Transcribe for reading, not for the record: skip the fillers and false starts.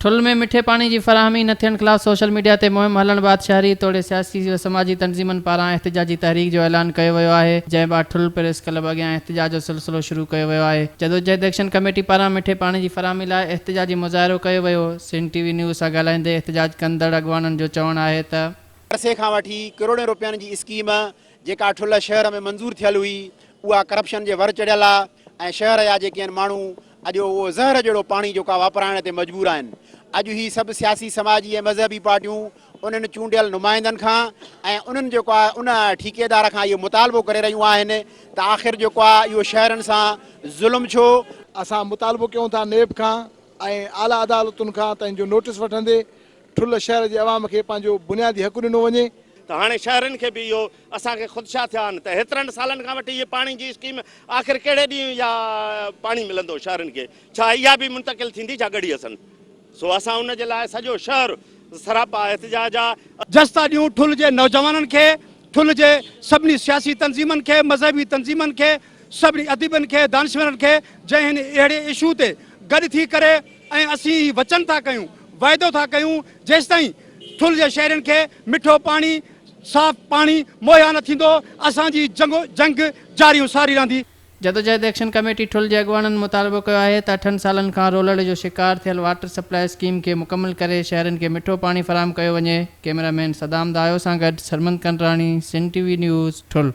ٺل ۾ مٺي پاڻي جي فراهمي نه ٿيڻ خلاف سوشل ميڊيا تي مهم هلڻ بعد شهري توڙي سياسي و سماجي تنظيمن پاران احتجاجي تحريڪ جو اعلان ڪيو ويو آهي، جنهن بعد ٺل پريس ڪلب اڳيان احتجاج جو سلسلو شروع ڪيو ويو آهي. جدوجهد ايڪشن ڪميٽي پاران مٺي پاڻي جي فراهمي لاء احتجاجي مظاهرو ڪيو ويو. سنڌ ٽي وي نيوز سان ڳالهائيندي احتجاج ڪندڙ اڳواڻن جو چوڻ آهي ته. عرصي کان وٺي ڪروڙين روپين جي اسڪيم جيڪا ٺل شهر ۾ منظور ٿيل هئي اها ڪرپشن جي ور چڙهيل آ ۽ شهر جا جيڪي آهن ماڻهو اڄ اهو زهر جهڙو پاڻي جيڪو آ واپرائڻ تي مجبور آهن. اڄ هي سڀ سياسي سماجي ۽ مذهبي پارٽيون انهن چونڊيل نمائندن کان ۽ انهن جيڪو آ ان ٺيڪيدار کان اهو مطالبو ڪري رهيون آهن ته آخر جيڪو آ اهو شهرن سان ظلم ڇو؟ اسان مطالبو ڪيون ٿا نيب کان ۽ اعليٰ عدالتن کان ته ان جو نوٽيس وٺندي ٺل شهر جي عوام کي پنهنجو بنيادي حق ڏنو وڃي. ته هاڻي شهرين کي به اهو اسان کي خدشا ٿيا آهن ته هيترن سالن کان وٺي هيء پاڻي جي اسڪيم آخر ڪهڙي ڏينهن اها پاڻي ملندو شهرين کي ڇا اها به منتقل ٿيندي ڇا ڳڙهي حسن سو اسان ان جي لاء سڄو شهر سراپا احتجاج آ. جس ٿا ڏيون ٺل جي نوجوانن کي، ٺل جي سڀني سياسي تنظيمن کي، مذهبي تنظيمن کي، سڀني اديبن کي، دانشورن کي جنهن هن اهڙي اشو تي گڏ ٿي ڪري ۽ اسين هي وچن ٿا ڪيون، واعدو ٿا ڪيون جيستائين ٺل جي شهرين کي مٺو پاڻي، صاف پاڻي مهيا نه ٿيندو اسان جي جنگ جاري ۽ ساري رهندي. جدوجهد ايڪشن ڪميٽي ٺل جي اڳواڻن مطالبو ڪيو آهي ته اٺن سالن کان رولڙي جو شڪار ٿيل واٽر سپلاء اسڪيم کي مڪمل ڪري شهرين کي مٺو پاڻي فراهم ڪيو وڃي، ڪئميرا مين صدام دايو سان گڏ Sarmand Kanrani, Sindh T V news, Thul.